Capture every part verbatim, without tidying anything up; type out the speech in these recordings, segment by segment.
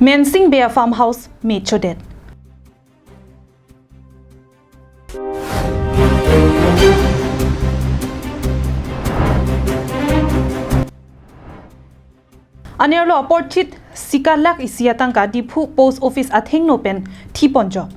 Mensing Bey a farmhouse me chodet. Anerlo apor chit sika lakh isi atangka Diphu Post Office athengno pen thiponjok.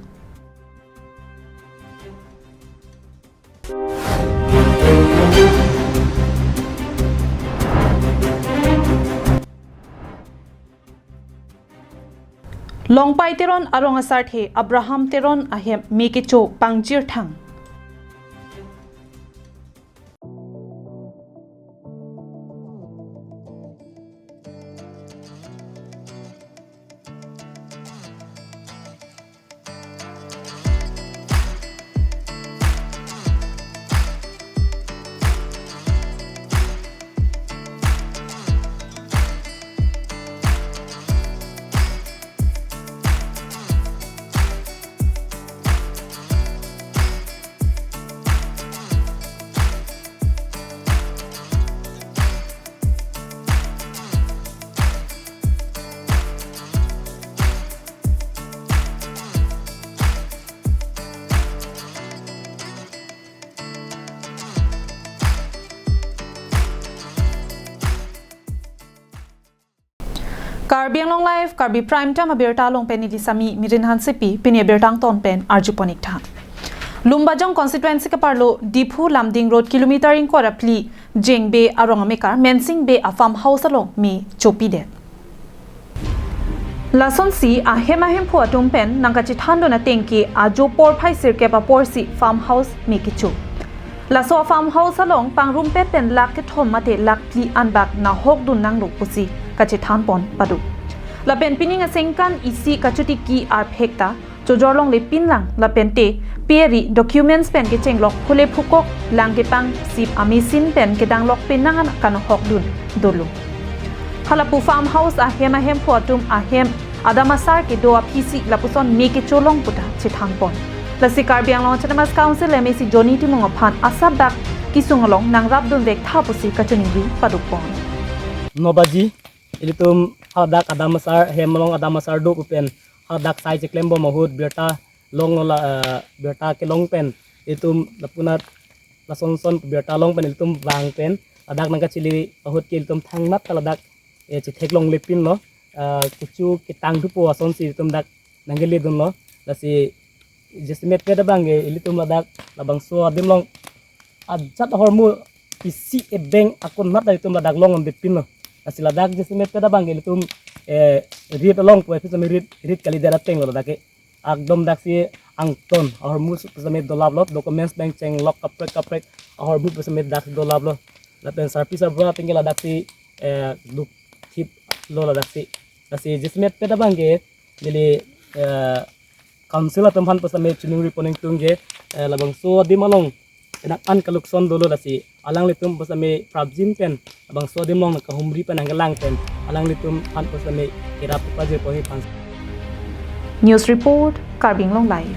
Longpai Teron arong asarthe Abraham Teron ahem me kecho pangjir thang. Karbi Anglong Live, Karbi Prime Time abirta along pen neli Sami Mirin Hansepi, pini abirta angton pen arjupon ik tha. Lumbajong constituency kaparlo Diphu Lumding Road kilometer ingkoi ra phli Jengbe arong amekar Mensing Bey a farmhouse along me chopidet. Lasonsi ahem ahemphu atum pen nangkachethandun ateng ke ajo porphai sirkep aporsi farmhouse me kecho. Laso a farmhouse along pangrumpet pen lakh kethom mate lakh phli anbak nahokdun nanglo pusi kachethanpon pado. Lapen pining asengkan isi kachotiki arphek ta chojor longle pinlang lapente peri documents pen kechenglok phule phukok lang kepang sip amachine pen kedanglok penang an kanahokdun dolo. Halapu farmhouse ahem ahemphu atum ahem adam asar kedo aphisi lapuson me kecholong puta chethanpon. Lasi Karbi Anglong Autonomous Council M A C Johnny Timung aphan asap dak kesung along nangrapdun vek tha pusi kachiningri padopon. Nobaji, ilitum hadak adam asar, hem along adam asar do pu pen hadak sai cheklembom ahut birta long la, eh, birta kelong pen ilitum lapunat lasonson birta long pen ilitum vang pen ladak nangkachili ahut ke ilitum thangmat ta ladak, eh, chetheklongle pinlo, eh, kecho ketang thupo asonsi ilitum dak nangkeledunlo. Lasi jasemet pet abang ke ilitum ladak labangso adim along ajat ahormu isi ebeng akun nat ilitum ladak longdunde pinlo. Lasi ladak jasemet pet abang ke ilitum, eh, rit along pu episode rit, rit kalidet atenglo ladak ke. Akdom daksi angton ahormu su pusitame dolaplo, documents pen chenglok kaprek kaprek ahormu pusitame dak dolaplo. Lapen sarpi sarbura ateng ke ladaksi, eh, dukthiplo ladaksi. Lasi jasemet pet abang ke neli, eh, council atum aphan pusitame chiningri poningtung ke, eh, labangso adim along enak an kalukson dolo, lasi alanglitum pusitame prapjin pen labangso adim along kahumri pen nangkelang pen alanglitum aphan pusitame kerap pajir pohi pan. News report, Karbi Anglong Live.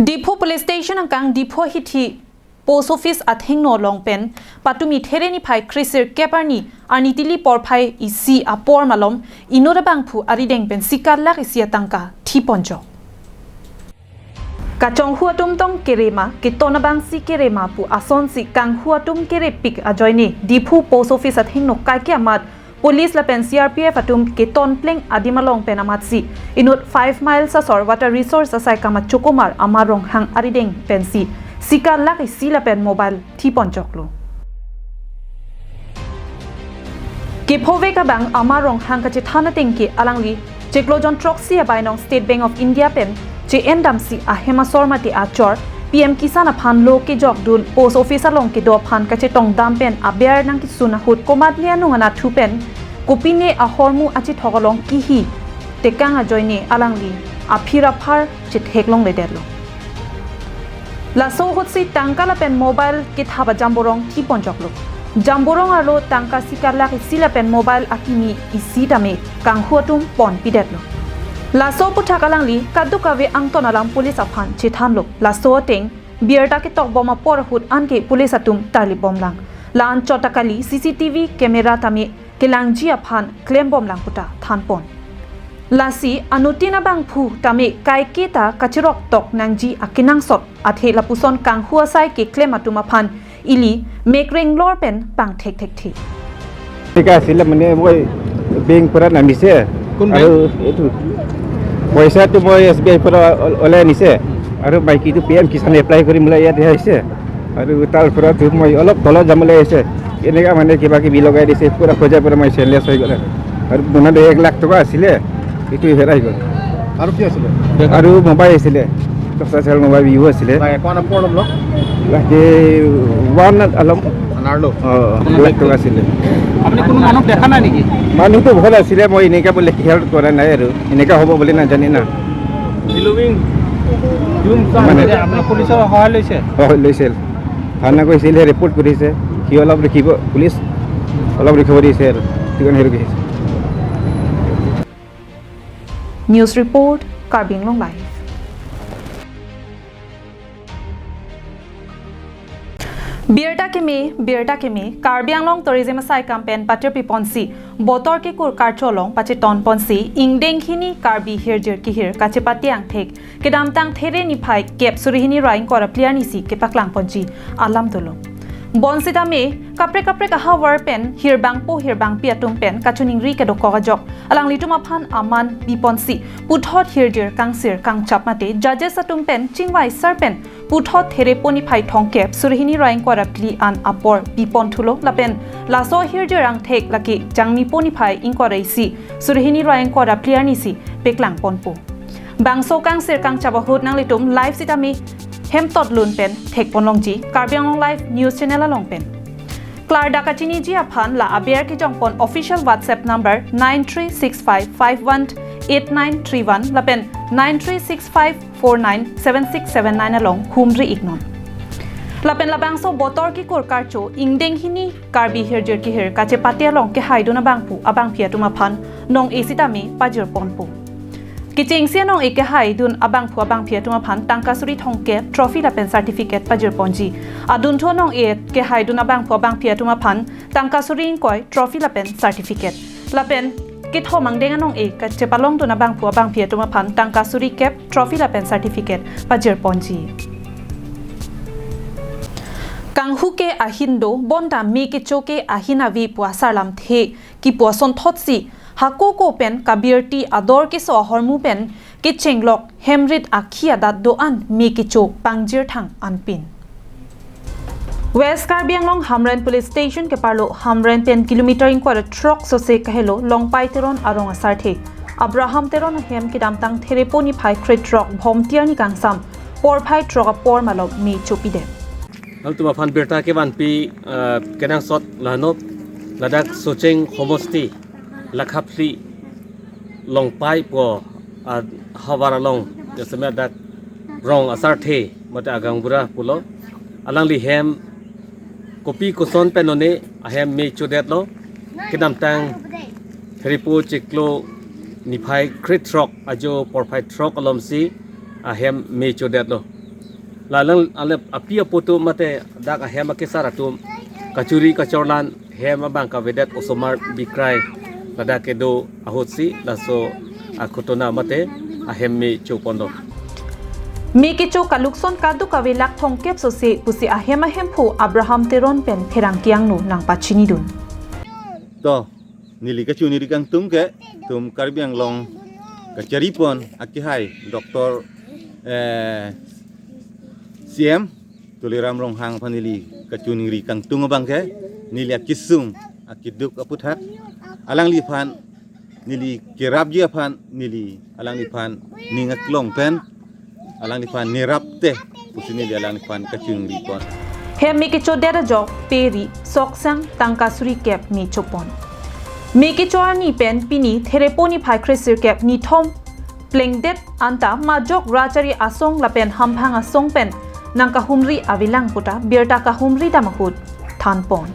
Diphu Police Station angkang Diphu hithi Post Office athengno along pen patumi There niphai kresirkep arni, arni tili porphai isi apor malom inut abangphu arideng pen sika lakh isi atangka thiponjok. Kachonghu atum tong kere ma, keton abangsi kere ma pu asonsi kanghu atum kerepik ajoine Diphu Post Office athengno kaike amat Police lapen C R P F atum keton pleng adim along pen amatsi inut five miles asor Water Resource asai kamachokomar Amar Ronghang arideng pensi sika lakh isi lapen mobile thiponjoklo. Kephovek abang Amar Ronghang kachethan ateng ke alangli chiklo jon throksi abainong State Bank of India pen che-en damsi ahem asor mate achor P M Kisan aphan lo kejokdun Post Office along kedo aphan kachetongdam pen aber nangkesun ahut komatne anung anatthu pen kopine ahormu achithok along kihi tekang ajoine alangli aphir aphar chetheklongledetlo. Laso ahutsi tangka lapen mobile kethap ajamborong thiponjoklo. Jamborong arlo tangka sika lakh isi lapen mobile akimi isi tame kanghu atum ponpidetlo. Laso aputhak alangli kadokave angton alam police aphan chethanlo. Laso ateng birta ketokbom apor ahut anke police atum tarlipbomlang. La-an chot ta kali, C C T V camera tame kelangji aphan klembom lang puta thanpon. Lasi anuttin abangphu tame kaiketa kachirok tok nangji akenangsot athe lapuson kanghu asai keklem atum aphan ili mekreng lor pen pangthek thekthe. ঠিক আছিলে মানে মই বেংক পৰা নামিছে। কোন বেংক? আৰু এইটো পইচাটো মই এছ বি আই পৰা অল- ওলাই আনিছে আৰু মাইকীটো পি এম কিষাণ এপ্লাই কৰিম বুলি ইয়াতে আহিছে আৰু তাৰ পৰাতো মই অলপ তলত যাম বুলি আহিছে। এনেকা মানে কিবা কিবি লগাই দিছে, পুৰা খোজাৰ পৰা মই চেইনলেছ হৈ গ'লে আৰু মোনাত এক লাখ টকা আছিলে, এইটো হেৰাই গ'ল। আৰু কি আছিলে? আৰু মোবাইল আছিলে, দহটা চেল মোবাইল ভিভো আছিলে। নাই, কোৱা নাম, কোৱা নাম লগ? বাকী ওৱান আলম। আনাৰলো? অ, এক লাখ টকা আছিলে। আপুনি কোনো মানুহ দেখা নাই নেকি? মানুহটো ভাল আছিলে, মই এনেকা বুলি খেয়াল কৰা নাই আৰু, এনেকা হ'ব বুলি নাজানে না। বিলুমিং জুম চাম মানে যে আপুনি পুলিচৰ সহায় লৈছে? সহায় লৈছিল। থানা গৈছিলে, ৰিপৰ্ট কৰিছে, সি অলপ ৰখিব, পুলিচ অলপ ৰখিব দিছে আৰু, সেইটো কাৰণে ৰখিছে। News report, Karbi Anglong Live. Birta keme, birta keme, Karbi Anglong Tourism asai kam pen patir piponsi, Botor Kekur Karcho along pacheton ponsi, ingdeng hini Karbi hirjir kehir kachepate angthek, kedamtang There niphai kep suri hini ra ingkoi ra phli arnisi kepaklang ponji alam dolo. Bonsitame, kaprek kaprek ahavar pen hirbangpo hirbangpi atum pen kachiningri kedokok ajok alanglitum aphan aman piponsi, puthot hirjir kangsir kangchap mate judges atum pen chingvai sar pen puthot Therepo niphai thomkep suri hini ra ingkoi ra phli an apor pipon thulo lapen laso hirjir angthek lake Jangmipo niphai ingkoi ra isi suri hini ra ingkoi ra phli arnisi peklang ponpo. Bangso kangsir kangchap ahut nanglitum live sitame hemtot lun pen thekpon longji Karbi Anglong Live News Channel along pen. Klardak kachiniji aphan la aber kejongpon official WhatsApp number nine three six five five one eight nine three one lapen nine three six five four nine seven six seven nine along humri iknon. Lapen labangso Botor Kekur Karcho ingdeng hini Karbi hirjir kehir kachepate along kehaidun abangphu abangphi atum aphan nong-e sitame pajirponpo. Kechengsi anong-e kehaidun abangphu abangphi atum aphan tangka suri thomkep trophy lapen certificate pajirponji. Adunthu anong-e kehaidun abangphu abangphi atum aphan tangka suri ingkoi trophy lapen certificate. Lapen kethom angdeng anong-e kachepalongdun abangphu abangphi atum aphan tangka suri kep trophy lapen certificate pajirponji. Kanghu ke ahin do, bonta me kecho ke ahin ave pu asarlamthe kipu asonthotsi, hako ko pen kabirti ador keso ahormu pen kechenglok hemrit akhi adat do-an me kecho pangjir thang anpin. West Karbi Anglong Hamren Police Station keparlo Hamren pen kilometer ingkoi ra throk sose kahelo Longpai Teron arong asarthe Abraham Teron ahem kedamtang Therepo niphai krethrok Bhomti arni kangsam porphai throk apor malom me chopidet. Nangtum aphan birta kevanpi, eh, kenangsot lahenop ladak Socheng Homosti Lakhaphli Longpai pu ahavar along, jasemet dak rong asarthe mate agaonbura pulo. Alangli hem kopi koson pen one ahem me chodetlo. Kedamtang Therepo chiklo niphai krethrok ajo porphai throk alomsi ahem me chodetlo. La alang ale api apo atum mate dak ahem akesar atum kachuri kachorlan hem abang kavedet osomar bikrai ladak kedo ahutsi laso akhutona mate ahem me choponlo. Me kecho kalukson kaduk kave lakh thomkep sose pusi ahem ahemphu Abraham Teron pen pherangke angno nangpachinidun. To, neli kachiningri kangtung ke, tum Karbi Anglong kacharipon akehai Doctor, eh, C M Tuliram Ronghang aphan neli kachiningri kangtung abang ke, neli akesung akeduk aputhak alangliphan, neli kerapji aphan, neli alangliphan ning aklong pen alangliphan nerap te pusi neli alangliphan kachiningri pon. Hem me kechodet ajok peri soksang tangka suri kep me chopon. Me kecho arni pen pini Therepo niphai kresirkep nithom plengdet anta majok rachari asong lapen hamphang asong pen nangkahumri avelang puta birta kahumri dam ahut thanpon.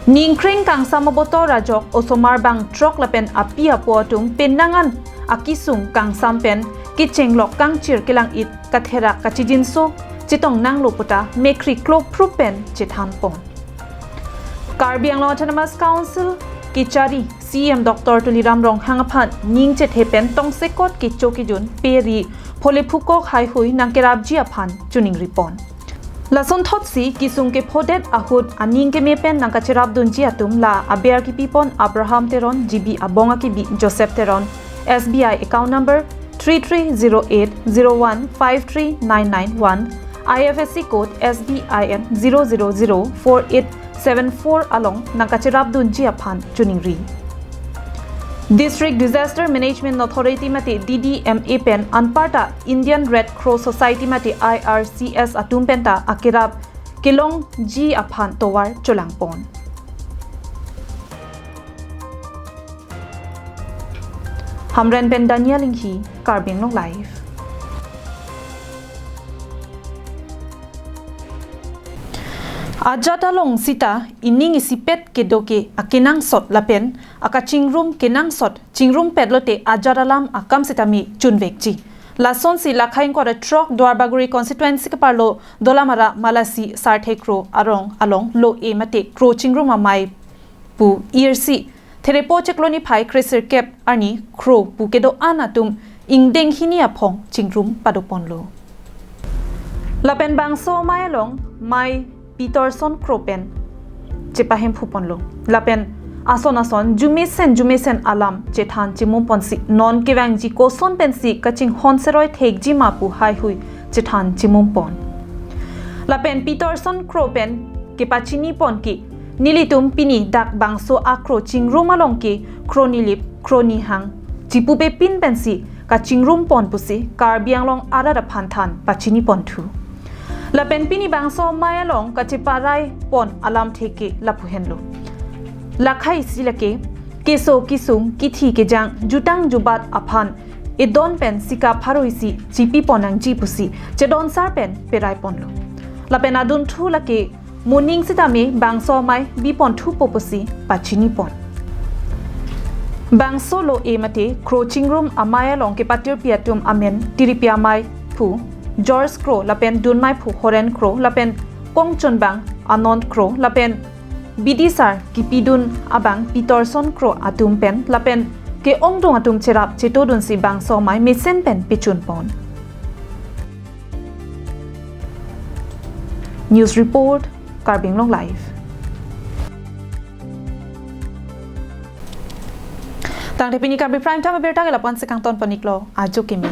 Ningkreng kangsam abotor ajok osomar bang throk lapen api apo atum penang an akesung kangsam pen kechenglok kangchir kelang-it katherak kachijinso chetong nanglo puta mekhri klo phrup pen chethanpon. Karbi Anglong Autonomous Council kechari C E M Doctor Tuliram Ronghang aphan ning chethe pen tongsekot kecho kejun peri phole phukok haihui nangkerapji aphan choningri pon. Lason thotsi kesung kephodet ahut aning keme pen nangkacherapdunji atum la aber kepipon Abraham Teron, G B Abong akibi Joseph Teron, S B I account number three three zero eight zero one five three nine nine one, I F S C code S B I N zero zero zero four eight seven four along nangkacherapdunji aphan choningri. District Disaster Management Authority mate D D M A pen anparta Indian Red Cross Society mate I R C S atum penta akerap kelongji aphan tovar cholangpon. Hamren pen Daniel Inghi, Karbi Anglong Live. Ajat along sita ining isipet kedo ke akenangsot lapen akachingrum kenangsot chingrumpet lote ajat alam akam sitame chunvekji. Lasonsi lakhai ingkoi ra throk Duarbagori constituency keparlo Dolamara Malasi Sarthe Kro arong along lo-e mate kro chingrum amei pu irsi Therepo chiklo niphai kresirkep arni kro pu kedo-an atum ingdeng hini aphong chingrum padoponlo. Lapen bangso amei along mei Peterson Kro pen chepahemphuponlo. Lapen ason ason jumesen jumesen alam chethan chimumponsi non kevangji koson pensi kachinghon seroi thekji ma pu haihui chethan chimumpon. Lapen Peterson Kro pen kepachinipon ke nelitum pini dak bangso akro chingrum along ke kro nilip kro nihang chipupepin pensi kachingrumpon pusi Karbi Anglong arat aphan than pachiniponthu. Lapen pini bangso amei along kacheparaipon alamthe ke lapu henlo. Lakhai isi lake keso kesung kithi kejang jutang jubat aphan edon pen sika pharo isi chipipon nangji pusi chedonsar pen peraiponlo. Lapen adunthu lake moning sitame bangso amei biponthupo pusi pachinipon. Bangso lo-e mate kro chingrum amei along kepatirpi atum amen tiripi amei phu George Kro lapen dunmei phu Horen Kro lapen kongchunbang Anand Kro lapen bidisar kipidun abang Peterson Kro atum pen lapen ke-ongdung atum cherap chetodunsi bangso amei mesen pen pechunpon. News report, Karbi Anglong Live. Tangte pini Karbi Prime Time abirta ke lapu-an si kangtonpon-iklo, ajo kimi.